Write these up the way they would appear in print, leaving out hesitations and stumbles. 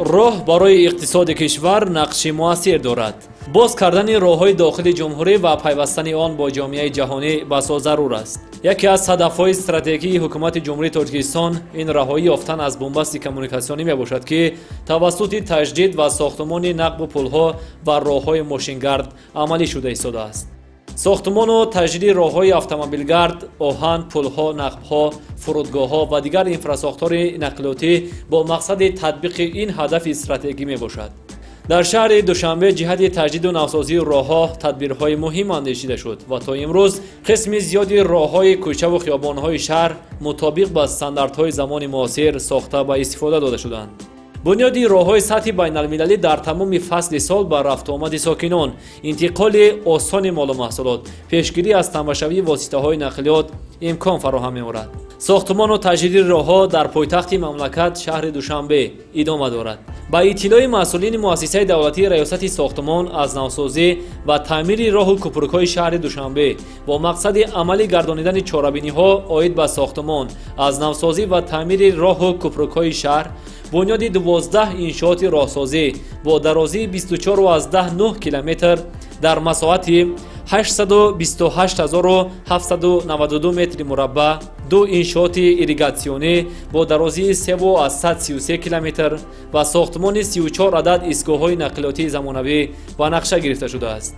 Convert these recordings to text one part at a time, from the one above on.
Роҳ барои иқтисоди кишвар нақши муассир дорад. Боз кардани роҳҳои дохили ҷумҳурӣ ва пайвастани он бо ҷомеаи ҷаҳонӣ басо зарур аст. Яке аз ҳадафҳои стратегии ҳукумати Ҷумҳурии Тоҷикистон ин раҳоӣ ёфтан аз бунбасти коммуникатсионӣ мебошад, ки тавассути таҷдид ва сохтумони нақбу пулҳо ва роҳҳои мошингард амалӣ шуда истодааст. Сохтумону таҷдиди роҳҳои автомобилгард, оҳан, пулҳо, нақбҳо, фурудгоҳҳо ва дигар инфрасохтори нақлиётӣ бо мақсади татбиқи ин ҳадафи стратегӣ мебошад. Дар шаҳри Душанбе ҷиҳати таҷдиду навсозии роҳҳо тадбирҳои муҳим андешида шуд ва то имрӯз қисми зиёди роҳҳои кӯчаву хиёбонҳои шаҳр мутобиқ ба стандартҳои замони муосир сохта ба истифода дода шуданд. Бунёди роҳҳои сатҳи байналмилалӣ дар тамоми фасли сол ба рафтуомади сокинон, интиқоли осони молу маҳсулот, пешгирӣ аз тамбашавии воситаҳои нақлиёт имкон фароҳам меорад. Сохтумону таҷдиди роҳҳо дар пойтахти мамлакат шаҳри Душанбе идома дорад. Ба иттилои масъулини муассисаи давлатии раёсати сохтумон аз навсозӣ ва таъмири роҳу кӯпрукҳои шаҳри Душанбе бо мақсади амалӣ гардонидани чорабиниҳо оид ба сохтумон, аз навсозӣ ва таъмири роҳу кӯпрукҳои шаҳр бунёди 12 иншооти роҳсозӣ бо дарозии 24,9 километр дар масоҳати 828 792 метри мураббаъ, ду иншооти ирригатсионӣ бо дарозии 3,33 километр ва сохтумони 34 адад истгоҳҳои нақлиётии замонавӣ ба нақша гирифта шудааст.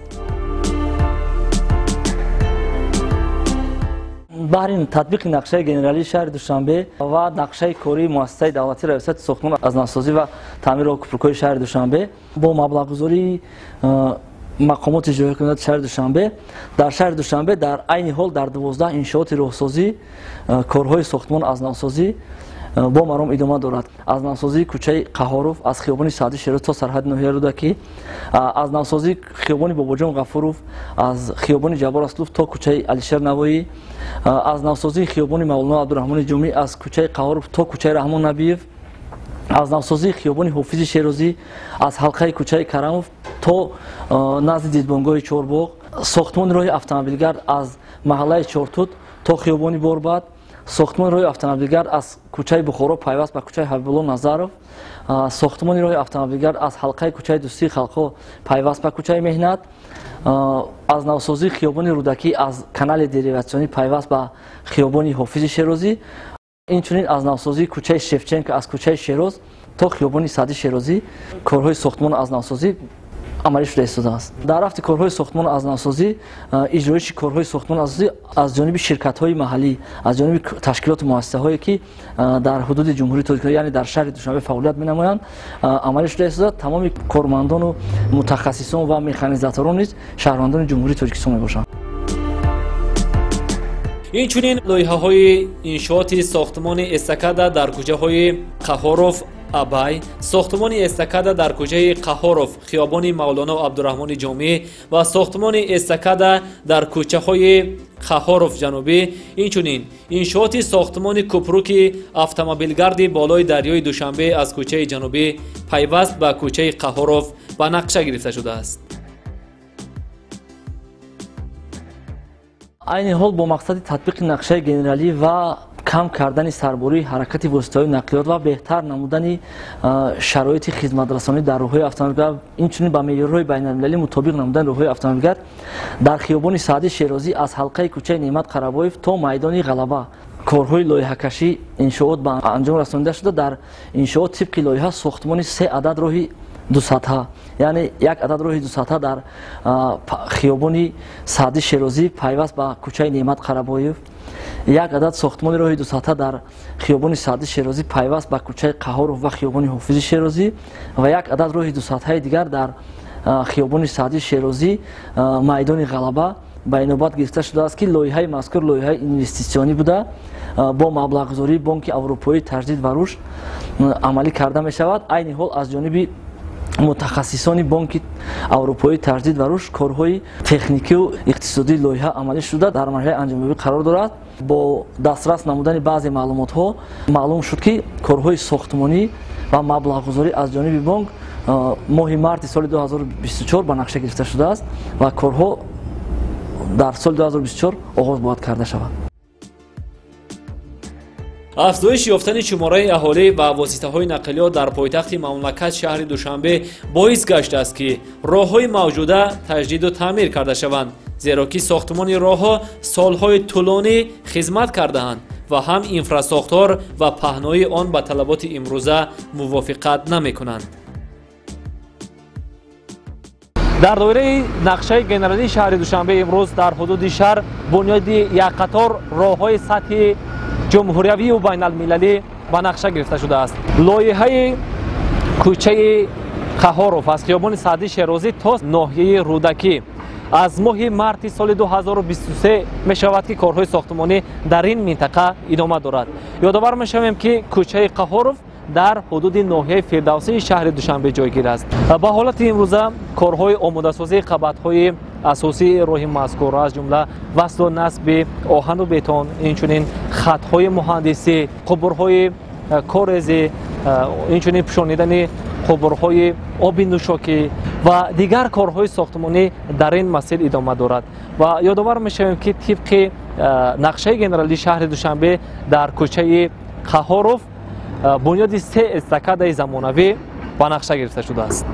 Баҳри татбиқи нақшаи генералии шаҳри Душанбе ва нақшаи кории муассисаи давлатии раёсати сохтмон аз навсозӣ ва таъмири роҳу кӯпрукҳои шаҳри Душанбе бо маблағгузории мақомоти иҷроии ҳукумати шаҳри Душанбе дар шаҳри Душанбе дар айни ҳол дар 12 иншооти роҳсозӣ корҳои сохтмон аз навсозӣ бо маром идома дорад. Аз навсозии кӯчаи Қаҳоров аз хиёбони Саъди Шероз то сарҳади ноҳияи Рӯдакӣ, аз навсозии хиёбони Бобоҷон Ғафуров аз хиёбони Ҷаббор Расулов то кӯчаи Алишер Навоӣ, аз навсозии хиёбони Мавлоно Абдураҳмони Ҷомӣ аз кӯчаи Қаҳоров то кӯчаи Раҳмон Набиев, аз навсозии хиёбони Ҳофизи Шерозӣ аз ҳалқаи кӯчаи Карамов то назди дидбонгоҳи Чорбоғ, сохтмони роҳи автомобилгард аз маҳаллаи Чортут то хиёбони Борбад, сохтмони роҳи автомобилгард аз кӯчаи Бухоро пайваст ба кӯчаи Ҳабибулло Назаров, сохтмони роҳи автомобилгард аз ҳалқаи кӯчаи Дӯстии халқҳо пайваст ба кӯчаи Меҳнат, аз навсозии хиёбони Рӯдакӣ аз канали дериватсионӣ пайваст ба хиёбони Ҳофизи Шерозӣ, инчунин аз навсозии кӯчаи Шевченко аз кӯчаи Шероз то хиёбони Саъди Шерозӣ корҳои сохтмону аз навсозӣ амалӣ шуда истодааст. Дар рафти корҳои сохтмону аз навсозӣ иҷроиши корҳои сохтмону аз навсозӣ аз ҷониби ширкатҳои маҳаллӣ, аз ҷониби ташкилоту муассисаҳое, ки дар ҳудуди Ҷумҳурии Тоҷикистон, яъне дар шаҳри Душанбе фаъолият менамоянд, амалӣ шуда истодааст. Тамоми кормандону мутахассисон ва механизаторон низ шаҳрвандони Ҷумҳурии Тоҷикистон мебошанд. Инчунин лоиҳаҳои иншооти сохтмони эстакада дар кӯчаҳои Қаҳоров, Абай, сохтмони эстакада дар кӯчаи Қаҳоров, хиёбони Мавлоно Абдураҳмони Ҷомӣ ва сохтмони эстакада дар кӯчаҳои Қаҳоров ҷанубӣ, инчунин иншооти сохтмони кӯпруки автомобилгарди болои дарёи Душанбе аз кӯчаи Ҷанубӣ пайваст ба кӯчаи Қаҳоров ба нақша гирифта шудааст. Айни ҳол бо мақсади татбиқи нақшаи генералӣ ва кам кардани сарбории ҳаракати воситаҳои нақлиёт ва беҳтар намудани шароити хизматрасонӣ дар роҳҳои автомобилгард, инчунин ба меъёрҳои байналмилалӣ мутобиқ намудани роҳҳои автомобилгард дар хиёбони Саъди Шерозӣ аз ҳалқаи кӯчаи Неъмат Қарабоев то майдони Ғалаба корҳои лоиҳакашӣ иншоот ба анҷом расонида шуда. Дар иншоот тибқи лоиҳа сохтмони се адад роҳи дусатҳа, яъне як адад роҳи дусатҳа дар хиёбони Саъди Шерозӣ пайваст ба кӯчаи Неъмат Қарабоев, як адад сохтмони роҳи дусатҳа дар хиёбони Саъди Шерозӣ пайваст ба кӯчаи Қаҳоров ва хиёбони Ҳофизи Шерозӣ ва як адад роҳи дусатҳаи дигар дар хиёбони Саъди Шерозӣ, майдони Ғалаба ба инобат гирифта шудааст, ки лоиҳаи мазкур лоиҳаи инвеститсионӣ буда, бо маблағгузории Бонки Аврупоии Таҷдид ва Рушд амалӣ карда мешавад. Айни ҳол аз ҷониби мутахассисони Бонки Аврупоии Таҷдид ва Рушд корҳои техникию иқтисодии лоиҳа амалӣ шуда, дар марҳилаи анҷомёбӣ қарор дорад. Бо дастрас намудани баъзе маълумотҳо маълум шуд, ки корҳои сохтмонӣ ва маблағгузорӣ аз ҷониби бонк моҳи марти соли 2024 ба нақша гирифта шудааст ва корҳо дар соли 2024 оғоз бояд карда шавад. Афзоиш ёфтани шумораи аҳолӣ ва воситаҳои нақлиёт дар пойтахти мамлакат шаҳри Душанбе боис гаштааст, ки роҳҳои мавҷуда таҷдиду таъмир карда шаванд, зеро ки сохтмони роҳҳо солҳои тӯлонӣ хизмат кардаанд ва ҳам инфрасохтор ва паҳноии он ба талаботи имрӯза мувофиқат намекунанд. Дар доираи нақшаи генералии шаҳри Душанбе имрӯз дар ҳудуди шаҳр бунёди як қатор роҳҳои сатҳи ҷумҳуриявию байналмилалӣ ба нақша гирифта шудааст. Лоиҳаи кӯчаи Қаҳоров аз хиёбони Саъдӣ Шерозӣ то ноҳияи Рӯдакӣ аз моҳи марти соли 2023 мешавад, ки корҳои сохтмонӣ дар ин минтақа идома дорад. Ёдовар мешавем, ки кӯчаи Қаҳоров дар ҳудуди ноҳияи Фирдавсии шаҳри Душанбе ҷойгир аст. Ба ҳолати имрӯза корҳои омодасозии қабатҳои асосии роҳи мазкур, аз ҷумла васлу насби оҳану бетон, инчунин хатҳои муҳандисӣ, қубурҳои корезӣ, инчунин пӯшонидани қубурҳои оби нӯшокӣ ва дигар корҳои сохтмонӣ дар ин масир идома дорад. Ва ёдовар мешавем, ки тибқи нақшаи генералии шаҳри Душанбе дар кӯчаи Қаҳоров бунёди се эстакадаи замонавӣ ба нақша гирифта шудааст.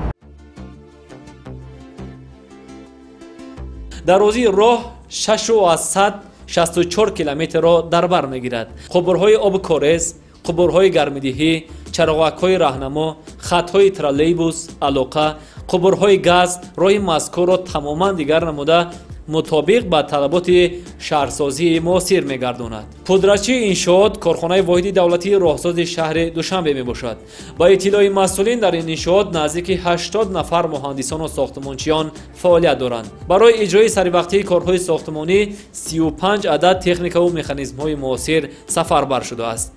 Дарозии роҳ 6,64 километрро дар бар мегирад. Қубурҳои оби корез, қубурҳои гармидиҳӣ, чароғакҳои раҳнамо, хатҳои троллейбус, алоқа, қубурҳои газ роҳи мазкурро тамоман дигар намуда мутобиқ ба талаботи шаҳрсозии муосир мегардонад. Пудрачии иншоот корхонаи воҳиди давлатии роҳсози шаҳри Душанбе мебошад. Ба иттилои масъулин дар ин иншоот наздики 80 нафар муҳандисону сохтмончиён фаъолият доранд. Барои иҷрои саривақтии корҳои сохтмонӣ 35 адад техникаву механизмҳои муосир сафарбар шудааст.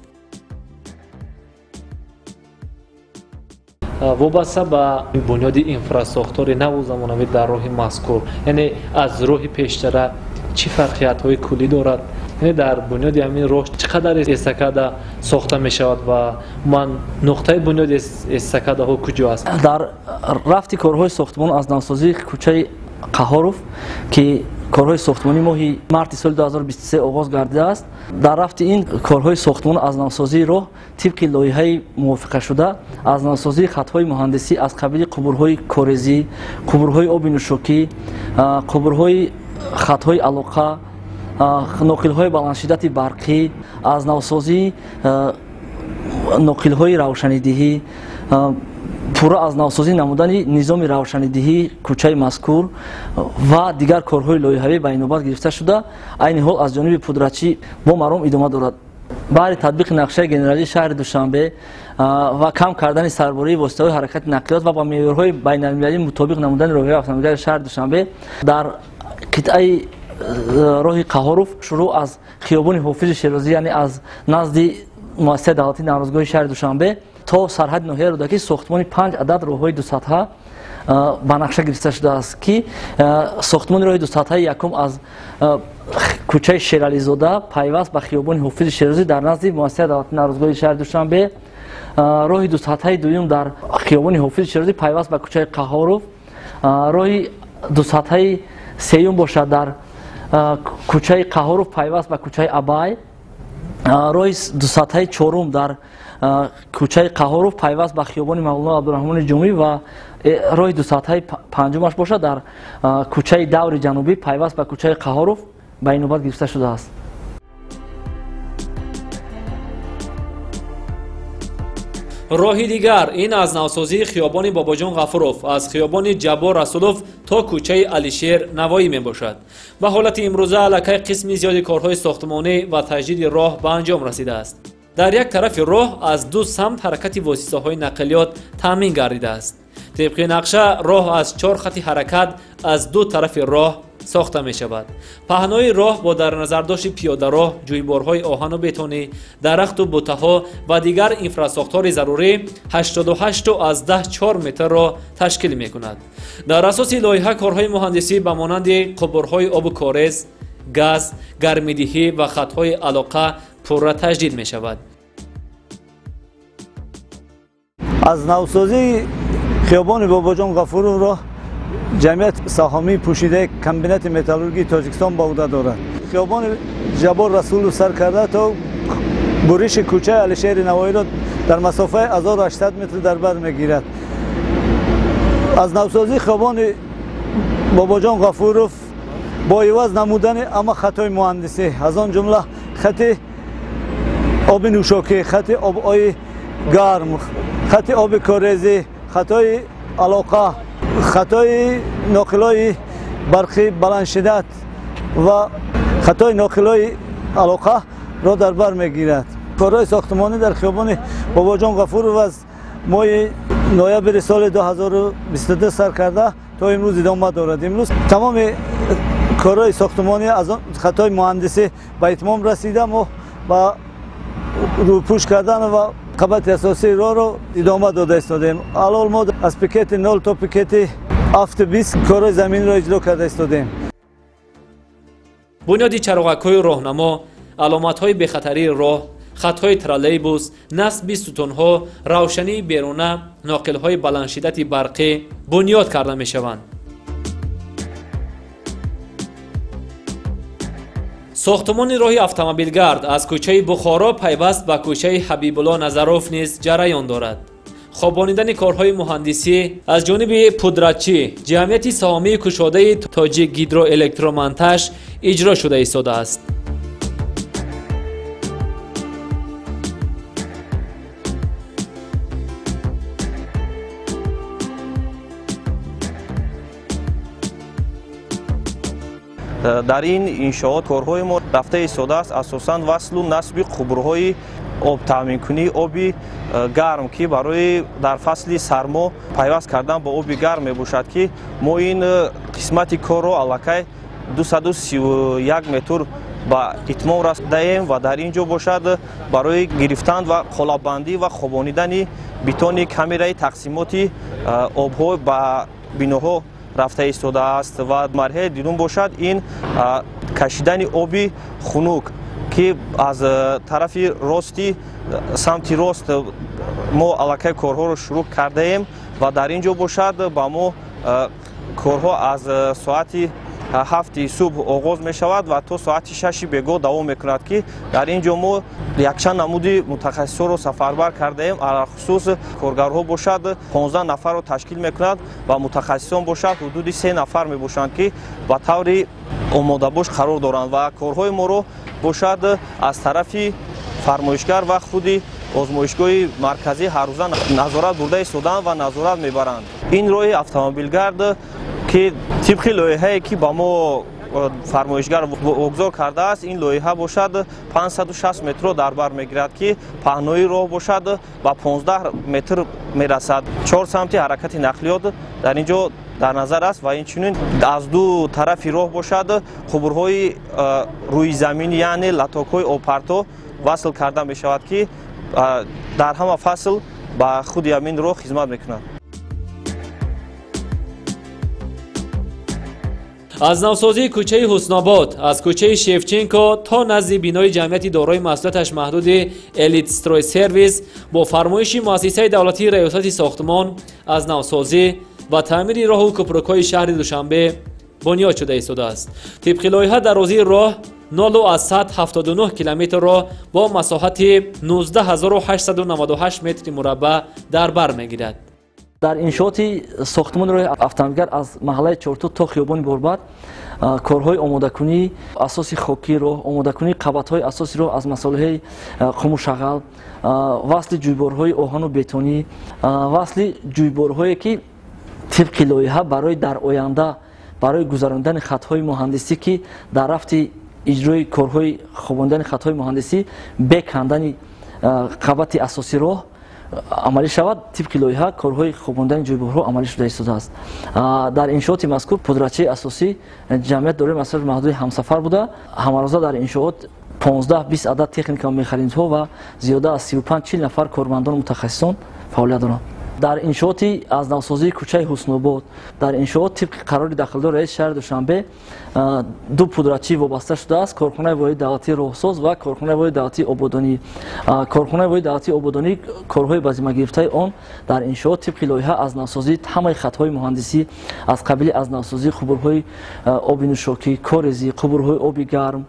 Вобаста ба бунёди инфрасохтори наву замонавӣ дар роҳи мазкур, яъне аз роҳи пештара чӣ фарқиятҳои куллӣ дорад? Яъне дар бунёди ҳамин роҳ чӣ қадар эстакада сохта мешавад ва ман нуқтаи бунёди эстакадаҳо куҷо аст? Дар рафти корҳои сохтмон аз навсозии кӯчаи Қаҳоров, ки корҳои сохтмонӣ моҳи марти соли 2023 оғоз гардидааст, дар рафти ин корҳои сохтмон аз навсозии роҳ тибқи лоиҳаи мувофиқашуда аз навсозии хатҳои муҳандисӣ аз қабили қубурҳои корезӣ, қубурҳои оби нӯшокӣ, қубурҳои хатҳои алоқа, ноқилҳои баландшиддати барқӣ, аз навсозии ноқилҳои равшанидиҳӣ, пурра аз навсозӣ намудани низоми равшанидиҳии кӯчаи мазкур ва дигар корҳои лоиҳавӣ ба инобат гирифта шуда, айни ҳол аз ҷониби пудрачӣ бо маром идома дорад. Баҳри татбиқи нақшаи генералии шаҳри Душанбе ва кам кардани сарбории воситаҳои ҳаракати нақлиёт ва ба меъёрҳои байналмилалӣ мутобиқ намудани роҳҳои автомобилии шаҳри Душанбе дар қитъаи роҳи Қаҳоров шурӯъ аз хиёбони Ҳофизи Шерозӣ, яъне аз назди муассисаи давлатии Наврӯзгоҳи шаҳри Душанбе то сарҳади ноҳияи Рӯдакӣ сохтмони 5 адад роҳҳои дусатҳа ба нақша гирифта шудааст, ки сохтмони роҳи дусатҳаи якум аз кӯчаи Шерализода пайваст ба хиёбони Ҳофизи Шерозӣ дар назди муассисаи давлатии Наврӯзгоҳи шаҳри Душанбе, роҳи дусатҳаи дуюм дар хиёбони Ҳофизи Шерозӣ пайваст ба кӯчаи Қаҳоров, роҳи дусатҳаи сеюм бошад дар кӯчаи Қаҳоров пайваст ба кӯчаи Абай, роҳи дусатҳаи чорум дар кӯчаи Қаҳоров пайваст ба хиёбони Мавлоно Абдураҳмони Ҷумӣ ва роҳи дусатҳаи панҷумаш бошад дар кӯчаи Даври Ҷанубӣ пайваст ба кӯчаи Қаҳоров ба инобат гирифта шудааст. Роҳи дигар ин аз навсозии хиёбони Бобоҷон Ғафуров аз хиёбони Ҷаббор Расулов то кӯчаи Алишер Навоӣ мебошад. Ба ҳолати имрӯза аллакай қисми зиёди корҳои сохтмонӣ ва таҷдиди роҳ ба анҷом расидааст. Дар як тарафи роҳ аз ду самт ҳаракати воситаҳои нақлиёт таъмин гардидааст. Тибқи нақша роҳ аз 4 хати ҳаракат аз ду тарафи роҳ сохта мешавад. Паҳнои роҳ бо дар назардошти пиёдароҳ, ҷӯйборҳои оҳану бетонӣ, дарахту бутаҳо ва дигар инфрасохтори зарурӣ 88,4 метрро ташкил мекунад. Дар асоси лоиҳа корҳои муҳандисӣ ба монанди қубурҳои обу корез, газ, гармидиҳӣ ва хатҳои алоқа пурра таҷдид мешавад. Аз навсозии хиёбони Бобоҷон Ғафуровро ҷамъият саҳомии пӯшидаи комбинати металлургии Тоҷикистон ба уҳда дорад. Хиёбони Ҷаббор Расулов сар карда то Буриши кӯчаи Алишери Навоиро дар масофаи 1800 метр дар бар мегирад. Аз навсозии хиёбони Бобоҷон Ғафуров бо иваз намудани ҳама хатҳои муҳандисӣ, аз он ҷумла хати оби нӯшокӣ, хати обҳои гарм, хати оби корезӣ, хатҳои алоқа, хатҳои ноқилҳои барқи баландшиддат ва хатҳои ноқилҳои алоқа ро дар бар мегирад. Корҳои сохтмонӣ дар хиёбони Бобоҷон Ғафуров аз моҳи ноябри соли 2022 сар карда то имрӯз идома дорад. Имрӯз тамоми корҳои сохтмонӣ аз хатҳои муҳандисӣ ба итмом расида, мо ба рӯпӯш кардан ва қабати асосии роҳро идома дода истодаем. Алҳол мо аз пикети 0 то пикети 7-20 корҳои заминро иҷро карда истодаем. Бунёди чароғакҳои роҳнамо, аломатҳои бехатарии роҳ, хатҳои троллейбус, насби сутунҳо, равшании беруна, ноқилҳои баландшиддати барқӣ бунёд карда мешаванд. Сохтмони роҳи автомобилгард аз кӯчаи Бухоро пайваст ба кӯчаи Ҳабибулло Назаров низ ҷараён дорад. Хобонидани корҳои муҳандисӣ аз ҷониби пудратчӣ ҷамъияти саҳомии кушодаи Тоҷик Гидроэлектромонтаж иҷро шуда истодааст. Дар ин иншоот корҳои мо рафта истодааст асосан васлу насби қубурҳои обтаъминкунии оби гарм, ки барои дар фасли сармо пайваст кардан ба оби гарм мебошад, ки мо ин қисмати корро аллакай 231 метр ба итмом расидаем ва дар ин ҷо бошад барои гирифтан ва қолаббандӣ ва хобонидани битони камераи тақсимоти обҳо ба биноҳо рафта истодааст. Ва марҳилаи дуюм бошад ин кашидани оби хунук, ки аз тарафи рости самти рост мо аллакай корҳоро шурӯъ кардаем ва дар ин ҷо бошад ба мо корҳо аз соати 7 субҳ оғоз мешавад ва то соати 6 бегоҳ давом мекунад, ки дар ин ҷо мо якчанд намуди мутахассисонро сафарбар кардаем. Алахусус коргарҳо бошад 15 нафарро ташкил мекунад ва мутахассисон бошад ҳудуди 3 нафар мебошанд, ки ба таври омодабош қарор доранд ва корҳои моро бошад аз тарафи фармоишгар ва худи озмоишгоҳи марказӣ ҳаррӯза назорат бурда истодаанд ва назорат мебаранд. Ин роҳи автомобилгард, ки тибқи лоиҳае ки ба мо фармоишгар вогузор кардааст, ин лоиҳа бошад 560 метрро дар бар мегирад, ки паҳнои роҳ бошад ба 15 метр мерасад. 4 самти ҳаракати нақлиёт дар ин ҷо дар назар аст ва инчунин аз ду тарафи роҳ бошад қубурҳои рӯизаминӣ, яъне латокҳои обпарто васл карда мешавад, ки дар ҳама фасл ба худи ҳамин роҳ хизмат мекунад. Аз навсозии кӯчаи Ҳуснобод аз кӯчаи Шевченко то назди бинои ҷамъияти дорои масъулияташ маҳдуди Элитстройсервис бо фармоиши муассисаи давлатии раёсати сохтмон аз навсозӣ ва таъмири роҳу кӯпрукҳои шаҳри Душанбе бунёд шуда истодааст. Тибқи лоиҳа дарозии роҳ 0,79 километрро бо масоҳати 19898 метри мураббаъ дар бар мегирад. Дар иншооти сохтмони роҳи автомобилгард аз маҳаллаи Чорту то хиёбони Борбад корҳои омодакунии асоси хокии роҳ, омодакунии қабатҳои асоси роҳ аз масолеҳи қуму шағал, васли ҷӯйборҳои оҳану бетонӣ, васли ҷӯйборҳое ки тибқи лоиҳа барои дар оянда барои гузарондани хатҳои муҳандисӣ, ки дар рафти иҷрои корҳои хобондани хатҳои муҳандисӣ бе кандани қабати асоси роҳ амалӣ шавад, тибқи лоиҳа корҳои хобондани ҷӯйборҳо амалӣ шуда истодааст. Дар иншооти мазкур пудратчии асосӣ ҷамъият дорои масъулияти маҳдуди ҳамсафар буда, ҳамарӯза дар иншоот 15-20 адад техника ва механизмҳо ва зиёда аз 35-40 нафар кормандону мутахассисон фаъолият доранд. Дар иншооти аз навсозии кӯчаи Ҳуснобод, дар иншоот тибқи қарори дахлдор раиси шаҳри Душанбе ду пудратчӣ вобаста шудааст: корхонаи воҳиди давлатии роҳсоз ва корхонаи воҳиди давлатии ободонӣ. Корхонаи воҳиди давлатии ободонӣ корҳои ба зимма гирифтаи он дар иншоот тибқи лоиҳа аз навсозии ҳамаи хатҳои муҳандисӣ аз қабили аз навсозии қубурҳои оби нӯшокӣ, корезӣ, қубурҳои оби гарм,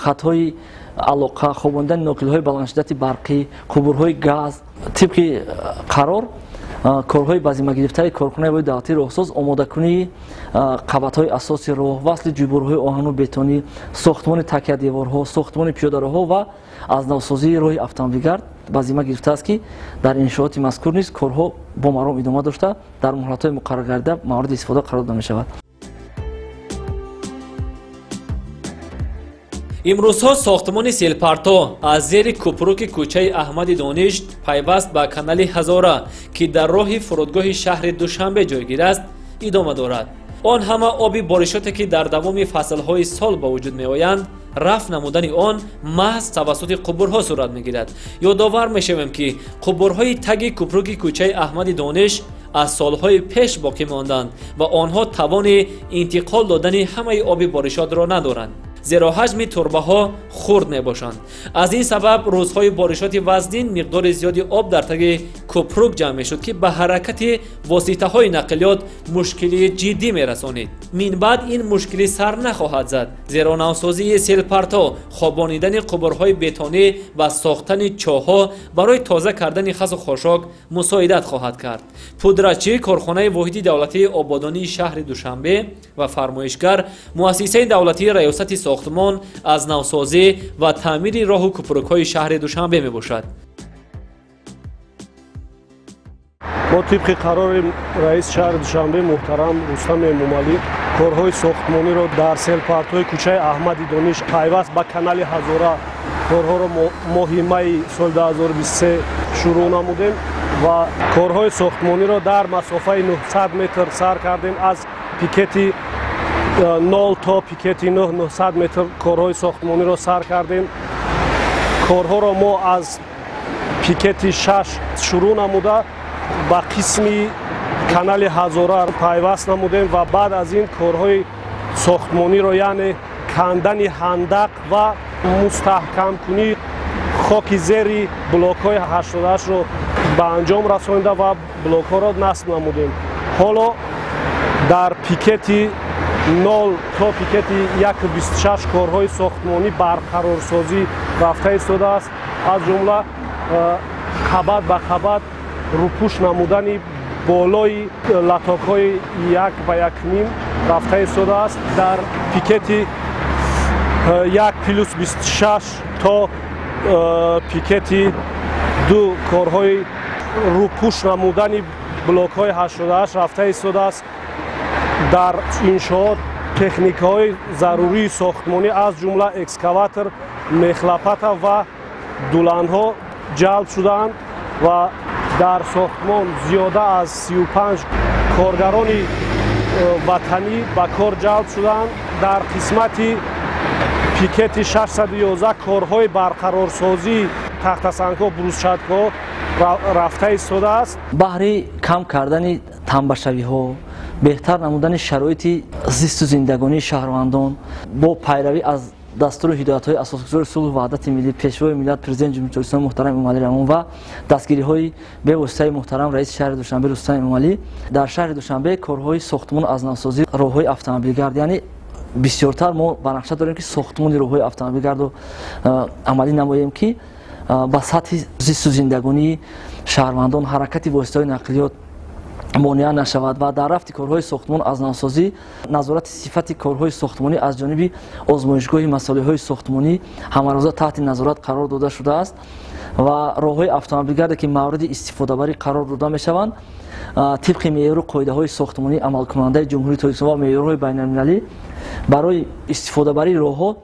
хатҳои алоқа, хобондани ноқилҳои баландшиддати барқӣ, қубурҳои газ. Тибқи қарор корҳои ба зимма гирифтаи корхонаи воҳиди давлатии роҳсоз омодакунии қабатҳои асоси роҳ, васли ҷӯйборҳои оҳану бетонӣ, сохтмони такядеворҳо, сохтмони пиёдароҳҳо ва аз навсозии роҳи автомобилгард ба зимма гирифтааст, ки дар иншооти мазкур низ корҳо бо маром идома дошта, дар муҳлатҳои муқарраргардида мавриди истифода қарор дода мешавад. Имрӯзҳо сохтмони селпарто аз зери кӯпруки кӯчаи Аҳмади Дониш пайваст ба канали Ҳазора, ки дар роҳи фурудгоҳи шаҳри Душанбе ҷойгир аст, идома дорад. Он ҳама оби боришоте, ки дар давоми фаслҳои сол ба вуҷуд меоянд, рафт намудани он маҳз тавассути қубурҳо сурат мегирад. Ёдовар мешавем, ки қубурҳои таги кӯпруки кӯчаи Аҳмади Дониш аз солҳои пеш боқӣ монданд ва онҳо тавони интиқол додани ҳамаи оби боришотро надоранд, зеро ҳаҷми турбаҳо хурд мебошанд. Аз ин сабаб рӯзҳои боришоти вазнин миқдори зиёди об дар таги кӯпрук ҷамъ мешуд, ки ба ҳаракати воситаҳои нақлиёт мушкилии ҷиддӣ мерасонид. Минбаъд ин мушкилӣ сар нахоҳад зад, зеро навсозии селпарто, хобонидани қубурҳои бетонӣ ва сохтани чоҳҳо барои тоза кардани хасу хошок мусоидат хоҳад кард. Пудратчии корхонаи воҳиди давлатии ободонии шаҳри Душанбе ва фармоишгар муассисаи давлатии раёсати сохтмон аз навсозӣ ва таъмири роҳу кӯпрукҳои шаҳри Душанбе мебошад. Мо тибқи қарори раиси шаҳри Душанбе муҳтарам Рустам Эмомалӣ корҳои сохтмониро дар селпартои кӯчаи Аҳмади Дониш пайваст ба канали Ҳазора корҳоро моҳи майи соли 2023 шурӯъ намудем ва корҳои сохтмониро дар масофаи 900 метр сар кардем. Аз пикети 0 то пикети 900 метр корҳои сохтмониро сар кардем. Корҳоро мо аз пикети 6 шурӯъ намуда ба қисми канали Ҳазора пайваст намудем ва баъд аз ин корҳои сохтмониро, яъне кандани ҳандақ ва мустаҳкамкунии хоки зери блокҳои 88-ро ба анҷом расонида ва блокҳоро насб намудем. Ҳоло дар пикети 0 то пикети 1.26 корҳои сохтмонӣ барқарорсозӣ рафта истодааст, аз ҷумла қабат ба қабат рӯпӯш намудани болои латокҳои 1 ба 1.5 рафта истодааст. Дар пикети 1+26 то пикети 2 корҳои рӯпӯш намудани блокҳои 88 рафта истодааст. Дар иншоот техникаҳои зарурии сохтмонӣ аз ҷумла экскаватор, мехлопата ва дуландҳо ҷалб шудаанд ва дар сохтмон зиёда аз 35 коргарони ватанӣ ба кор ҷалб шудаанд. Дар қисмати пикети 611 корҳои барқарорсозии тахтасангҳо, брусчаткаҳо рафта истодааст. Баҳри кам кардани танбашавиҳо, беҳтар намудани шароити зисту зиндагонии шаҳрвандон бо пайравӣ аз дастуру ҳидоятҳои асосгузори сулҳу ваҳдати миллӣ, пешвои миллат, президенти Ҷумҳурии Тоҷикистон муҳтарам Эмомалӣ Раҳмон ва дастгириҳои бевоситаи муҳтарам раиси шаҳри Душанбе Рустам Эмомалӣ, дар шаҳри Душанбе корҳои сохтмон аз навсозии роҳҳои автомобилгард, яъне бисёртар мо ба нақша дорем, ки сохтмони роҳҳои автомобилгардро амалӣ намоем, ки ба сатҳи зисту зиндагонии шаҳрвандон, ҳаракати воситаҳои нақлиёт монеа нашавад ва дар рафти корҳои сохтмон аз навсозӣ назорати сифати корҳои сохтмонӣ аз ҷониби озмоишгоҳи масолеҳҳои сохтмонӣ ҳамарӯза таҳти назорат қарор дода шудааст ва роҳҳои автомобилгарде, ки мавриди истифодабарӣ қарор дода мешаванд, тибқи меъёру қоидаҳои сохтмонӣ амалкунандаи Ҷумҳурии Тоҷикистон ва меъёрҳои байналмилалӣ барои истифодабарии роҳҳо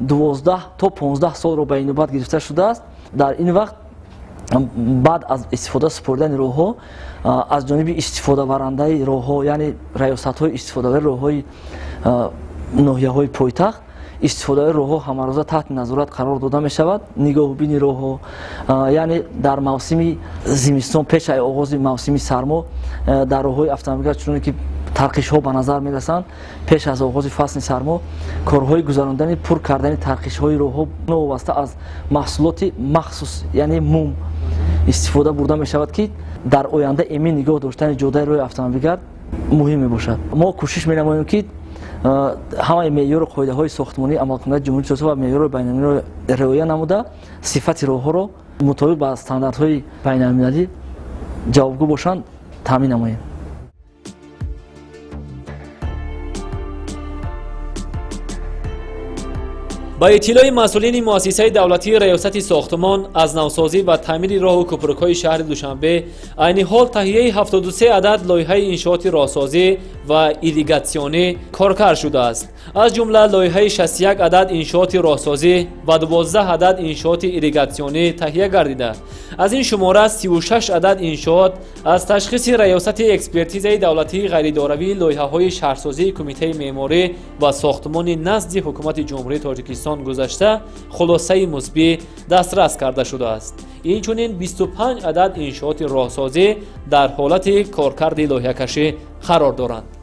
12 то 15 солро ба инобат гирифта шудааст. Дар ин вақт баъд аз истифода супоридани роҳҳо аз ҷониби истифодабарандаи роҳҳо, яъне раёсатҳои истифодабари роҳҳои ноҳияҳои пойтахт Истифодаи роҳҳо ҳамарӯза таҳти назорат қарор дода мешавад. Нигоҳубини роҳҳо, яъне дар мавсими зимистон, пеш аз оғози мавсими сармо, дар роҳҳои автомобилгард, чуноне ки тарқишҳо ба назар мерасанд, пеш аз оғози фасли сармо корҳои гузарондани пур кардани тарқишҳои роҳҳо новобаста аз маҳсулоти махсус, яъне мум, истифода бурда мешавад, ки дар оянда эмин нигоҳ доштани ҷодаи роҳи автомобилгард муҳим мебошад. Мо кӯшиш менамоем, ки ҳамаи меъёру қоидаҳои сохтмонии амалкунандаи Ҷумҳурии Тоҷикистон ва меъёрҳои байналмилалиро риоя намуда, сифати роҳҳоро мутобиқ ба стандартҳои байналмилалӣ ҷавобгӯ бошанд таъмин намоем. Ба иттилои масъулини муассисаи давлатии Раёсати сохтмон аз навсозӣ ва таъмири роҳу кӯпрукҳои шаҳри Душанбе, айни ҳол таҳияи 73 адад лоиҳаи иншооти роҳсозӣ ва ирригатсионӣ коркард шудааст. Аз ҷумла лоиҳаи 61 адад иншооти роҳсозӣ ва 12 адад иншооти ирригатсионӣ таҳия гардида. Аз ин шумора 36 адад иншоот аз ташхиси Раёсати экспертизаи давлатии ғайридоравии лоиҳаҳои шаҳрсозии Кумитаи меъморӣ ва сохтмони назди Ҳукумати Ҷумҳурии Тоҷикистон гузашта, хулосаи мусбӣ дастрас карда шудааст. Инчунин 25 адад иншооти роҳсозӣ дар ҳолати коркарди лоиҳакашӣ қарор доранд.